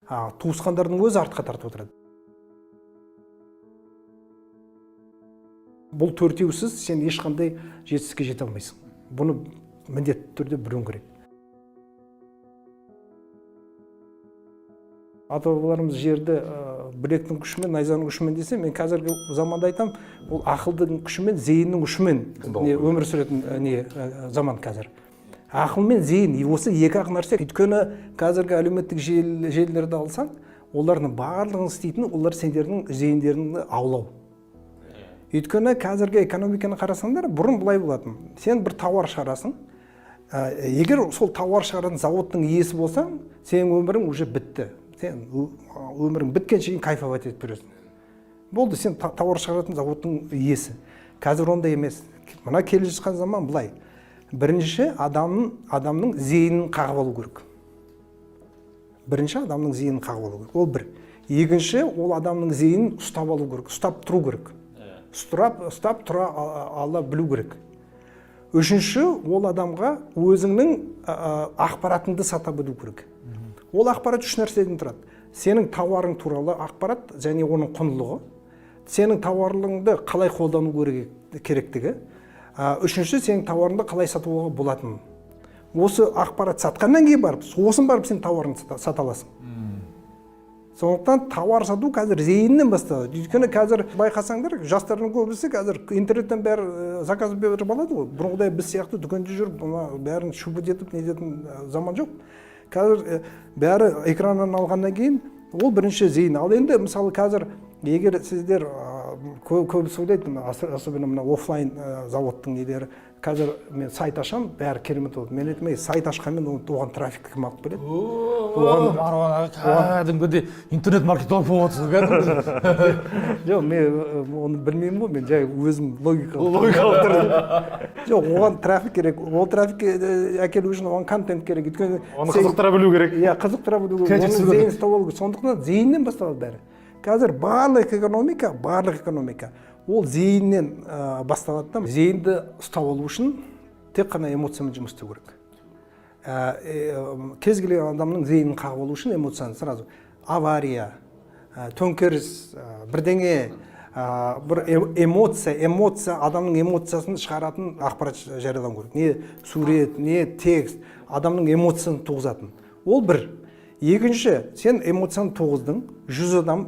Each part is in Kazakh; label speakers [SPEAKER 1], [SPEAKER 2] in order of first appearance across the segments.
[SPEAKER 1] Туысқандардың өзі артқа тартып отырады. Бұл төртеусіз сен ешқандай жетістікке жете алмайсың. Бұны міндетті түрде білуің керек. Ата бабаларымыз жерді білектің күшімен, найзаның күшімен десе, мен қазіргі заманда айтамын, ол ақылдың күшімен, зейіннің күшімен не, өмір сүретін не заман қазір. Ақыл мен зейін, и осы екі ақ нәрсе. Өйткені қазіргі әлеуметтік желілерді алсаң, олардың барлығын істейтін олар сендердің зейіндеріңді аулау. Өйткені қазіргі экономиканы қарасаңдар, бұрын былай болатын. Сен бір тауар шығарасың. Егер сол тауар шығаратын заводтың иесі болсаң, сенің өмірің уже бітті. Сен өмірің біткенше дейін кайфовать етіп жүресің. Болды, сен тауар шығаратын заводтың иесі. Қазір ондай емес. Мына келе жатқан заман былай. Бірінші адамның зейінін қағып алу керек. Бірінші адамның зейінін қағып алу керек. Ол бір. Екінші, ол адамның зейінін ұстап алу керек, ұстап тұру керек. Ұстап тұра ала білу керек. Үшінші, ол адамға өзіңнің ақпаратыңды сата білу керек. Ол ақпарат үш нәрседен тұрады. Сенің тауарың туралы ақпарат және оның құндылығы, сенің тауарыңды қалай қолдану керектігі, үшінші, сенің тауарыңды қалай сатуға болатыны. Осы ақпарат сатқаннан кейін барып, сосын барып сен тауарыңды сата аласың. Сондықтан тауар сату қазір зейіннен басталады. Өйткені қазір байқасаңдар, жастардың көбісі қазір интернеттен бәрі заказ беріп алады ғой. Бұрынғыдай біз сияқты дүкенде жүріп, мына бәрін шубать етіп, не ететін заман жоқ. Қазір бәрі экраннан алғаннан кейін ол бірінші зейін. Ал енді мысалы қазір егер сіздер көбісі ойлайды, особенно мына офлайн заводтың нелері, қазір мен сайт ашамын, бәрі керемет болады. Мен айтамын, сайт ашқанмен оған трафик кім алып келеді?
[SPEAKER 2] Оған Марван аға кәдімгідей интернет маркетолог болып отырсыз ғой кәдімгідей.
[SPEAKER 1] Жоқ, мен оны білмеймін ғой, мен жай өзім логикалық
[SPEAKER 2] Логикалық түрде.
[SPEAKER 1] Жоқ, оған трафик керек. Ол трафикке әкелу үшін оған контент керек. Өйткені
[SPEAKER 3] оны қызықтыра білу керек.
[SPEAKER 1] Иә, қызықтыра білу керек.
[SPEAKER 2] Креатив
[SPEAKER 1] Оның
[SPEAKER 2] түсіру керек.
[SPEAKER 1] зейін ұстап алу керек. Сондықтан зейіннен басталады бәрі. Қазір барлық экономика ол зейіннен басталады да. Зейінді ұстап алу үшін тек қана эмоциямен жұмыс істеу керек. Кез келген адамның зейінін қағып алу үшін эмоцияны сразу авария, төңкеріс, бірдеңе, бір эмоция, адамның эмоциясын шығаратын ақпарат жариялау керек. Не сурет, не текст, адамның эмоциясын туғызатын. Ол бір. Екінші, сен эмоцияны туғыздың, 100 адам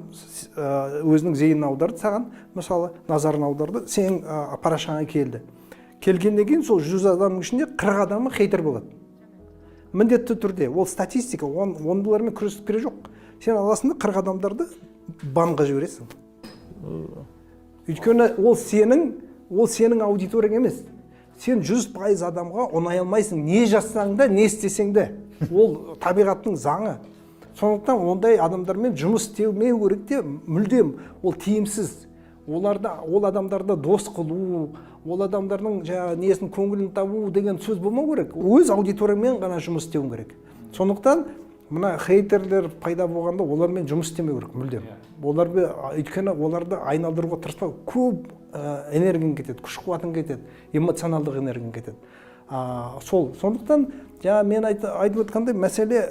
[SPEAKER 1] өзінің зейінін аударды саған, мысалы, назарын аударды, сенің парақшаңа келді. Келгеннен кейін сол 100 адамның ішінде 40 адамы хейтер болады. Міндетті түрде, ол статистика, ондайлармен күресіп керек жоқ. Сен аласың да 40 адамдарды банға жібересің. Өйткені ол сенің аудиторияң емес. Сен 100% адамға ұнай алмайсың, не жазсаң да, не істесең де. Ол табиғаттың заңы. Сондықтан ондай адамдармен жұмыс істемеу керек те, мүлдем ол тиімсіз. Ол адамдарды дос қылу, ол адамдардың жаңағы несін, көңілін табу деген сөз болмау керек. Өз аудиторияңмен ғана жұмыс істеуің керек. Сондықтан мына хейтерлер пайда болғанда олармен жұмыс істемеу керек мүлдем. Олармен, өйткені оларды айналдыруға тырыспау, көп энергияң кетеді, күш қуатың кетеді, эмоционалдық энергияң кетеді. Сол сондықтан жаңа мен айтып отқандай мәселе,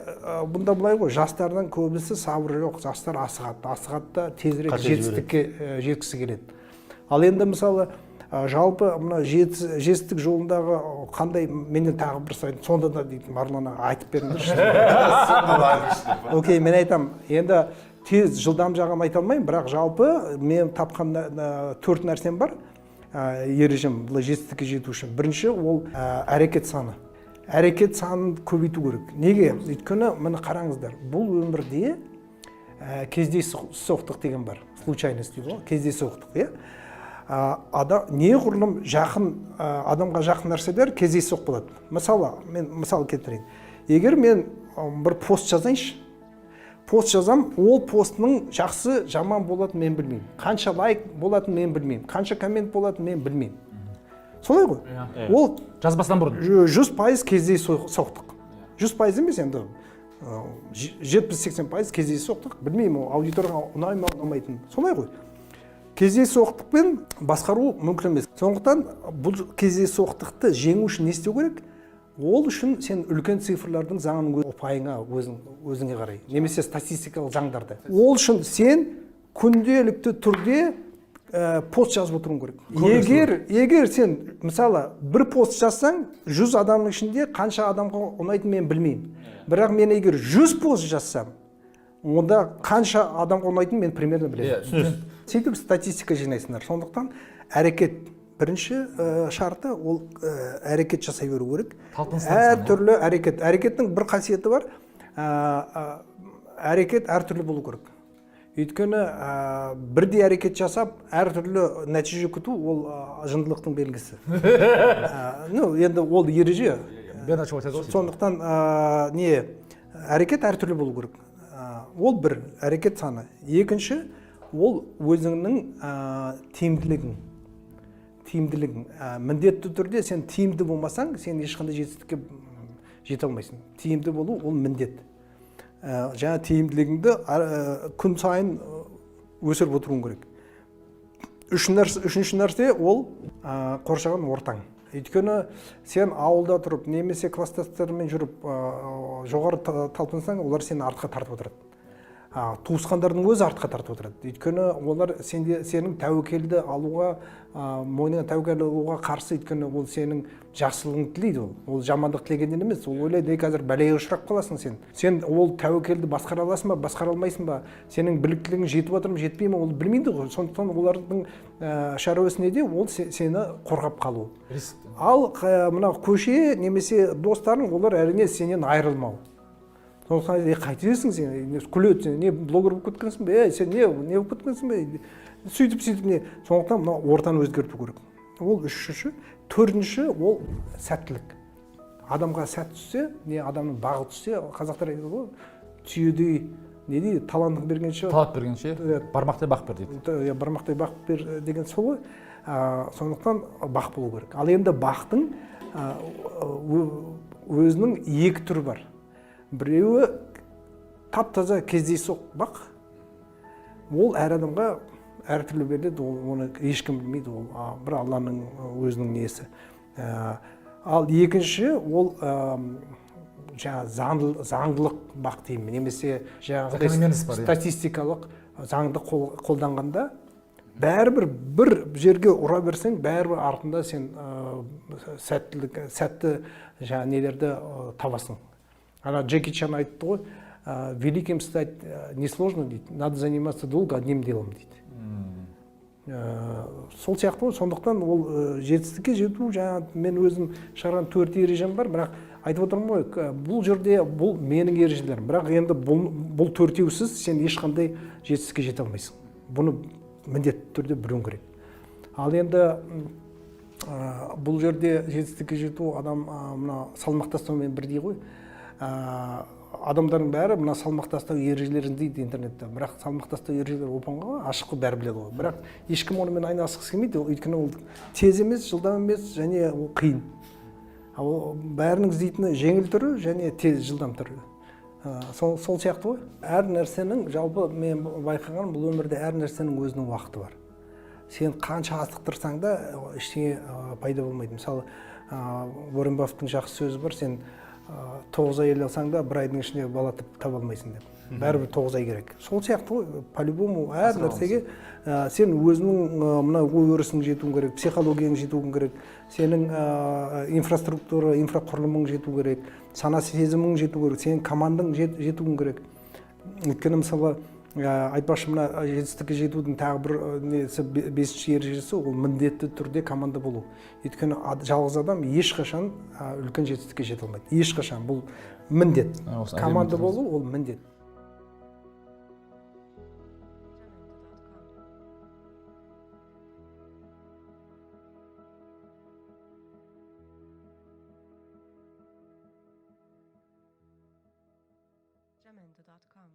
[SPEAKER 1] бұнда былай ғой, жастардың көбісі сабыры жоқ, жастар асығады, асығады да тезірек
[SPEAKER 4] Қате жібереді.
[SPEAKER 1] жетістікке жеткісі келеді. Ал енді мысалы, жалпы мына жетістік жолындағы қандай, менен тағы бір сұрайды, сонда да дейтін, Марлан аға, айтып беріңдерші. Окей, мен айтамын, енді тез жылдам жағын айта алмаймын, бірақ жалпы мен тапқан төрт нәрсем бар, ережем былай жетістікке жету үшін. Бірінші, ол әрекет саны. Әрекет санын көбейту керек. Неге? Өйткені міне қараңыздар, бұл өмірде кездейсоқтық деген бар, случайность дейді ғой, кездейсоқтық, иә. Неғұрлым жақын, адамға жақын нәрселер кездейсоқ болады. Мысалы, мен мысал келтірейін. Егер мен бір пост жазайыншы, пост жазам, ол постның жақсы жаман болатынын мен білмеймін, қанша лайк болатынын мен білмеймін, қанша коммент болатынын мен білмеймін. Солай ғой?
[SPEAKER 2] Иә.
[SPEAKER 1] Ол
[SPEAKER 2] жазбастан бұрын
[SPEAKER 1] 100% кездейсоқтық. 100% емес енді, 70-80% кездейсоқтық. Білмеймін, ол аудиторияға ұнай ма, ұнамайтын. Солай ғой? Кездейсоқтықпен басқару мүмкін емес. Сондықтан бұл кездейсоқтықты жеңу үшін не істеу керек? Ол үшін сен үлкен цифрлардың заңын ұпайыңа өзіңе қарай, немесе статистикалық заңдарды. Ол үшін сен күнделікті түрде пост жазып отыруың керек. Егер сен мысалы бір пост жазсаң, 100 адамның ішінде қанша адамға ұнайтынын мен білмеймін. Бірақ мен егер 100 пост жазсам, онда қанша адамға ұнайтынын мен примерно білемін. Сөйтіп статистика жинайсыңдар. Сондықтан әрекет бірінші шарты ол әрекет жасай беру керек. Әртүрлі әрекет. Әрекеттің бір қасиеті бар. Әрекет әртүрлі болу керек. Өйткені бірдей әрекет жасап, әртүрлі нәтиже күту ол жындылықтың белгісі. Ну, енді ол ереже. Сондықтан әрекет әртүрлі болу керек. Ол бір әрекет саны. Екінші, ол өзіңнің тиімділігің. Тиімділігің. Міндетті түрде сен тиімді болмасаң, сен ешқандай жетістікке жете алмайсың. Тиімді болу ол міндет. Жаңа тиімділігіңді күн сайын өсіріп отыруың керек. Үшінші нәрсе ол қоршаған ортаң. Өйткені сен ауылда тұрып, немесе класстастармен жүріп, жоғары талпынсаң, олар сені артқа тартып отырады. Туысқандардың өзі артқа тартып отырады. Өйткені олар сенің тәуекелді алуға, мойныңа тәуекел алуға қарсы, өйткені ол сенің жақсылығыңды тілейді ол. Ол жамандық тілегеннен емес, ол ойлайды, қазір бәлеге ұшырап қаласың сен. Сен ол тәуекелді басқара аласың ба, басқара алмайсың ба? Сенің біліктілігің жетіп жатыр ма, жетпей ме, ол білмейді ғой. Сондықтан олардың шаруасы неде? Ол сені қорғап қалу. Ал мына көше немесе достарың, олар әрине сенен айырылмау. Сондықтан қайтесің сен, күледі сен, не блогер болып кеткенсің бе, сен не болып кеткенсің бе, сөйтіп не. Сондықтан мына ортаны өзгерту керек. Ол үшінші. Төртінші, ол сәттілік. Адамға сәт түссе, не адамның бағы түссе, қазақтар айтады ғой, түйедей, не дейді, талантын бергенше,
[SPEAKER 2] талап бергенше, бармақтай бақ бер дейді.
[SPEAKER 1] Бармақтай бақ бер деген сол ғой. Сондықтан бақ болу керек. Ал енді бақтың өзінің екі түрі бар. Біреуі тап-таза кездейсоқ бақ, ол әр адамға әртүрлі беріледі, ол оны ешкім білмейді, ол бір Алланың өзінің несі. Ал екінші, ол жаңа заңдылық бақ деймін, немесе жаңағыдай статистикалық заңды қолданғанда бәрібір бір жерге ұра берсең, бәрібір артында сен сәтті жаңа нелерді табасың. Ана Джеки Чан айтты ғой, великим стать несложно, дейді, надо заниматься долго одним делом, дейді. Сол сияқты ғой. Сондықтан ол жетістікке жету, жаңа мен өзім шығарған 4 ережем бар, бірақ айтып отырмын ғой, бұл жерде бұл менің ережелерім, бірақ енді бұл төртеусіз сен ешқандай жетістікке жете алмайсың. Бұны міндетті түрде білуің керек. Ал енді бұл жерде жетістікке жету адам мына салмақ тастаумен бірдей ғой. Адамдардың бәрі мына салмақ тастау ережелерін дейді интернетте, бірақ салмақ тастау ережелері оп-оңай ғой, ашық қой, бәрі біледі ғой. Бірақ ешкім онымен айналысқысы келмейді, өйткені ол тез емес, жылдам емес және ол қиын. Ал бәрінің іздейтіні жеңіл түрі және тез, жылдам түрі. Сол сияқты ғой. Әр нәрсенің, жалпы мен байқағаным, бұл өмірде әр нәрсенің өзінің уақыты бар. Сен қанша асықтырсаң да ештеңе пайда болмайды. Мысалы, Уоррен Баффеттің жақсы сөзі бар, сен 9 ай алсаң да бір айдың ішінде бала таба алмайсың деп. Бәрібір 9 ай керек. Сол сияқты ғой, по-любому әр нәрсеге сен өзіңнің мына ой өрісің жетуің керек, психологияң жетуің керек, сенің инфраструктура, инфрақұрылымың жету керек, сана сезімің жету керек, сенің командаң жетуің керек. Өйткені мысалы, айтпақшы, мына жетістікке жетудің тағы бір несі, 5-ші ережесі, ол міндетті түрде команда болу. Өйткені жалғыз адам ешқашан үлкен жетістікке жете алмайды. Ешқашан, бұл міндет. Команда болу ол міндет.
[SPEAKER 3] Jamendo.com.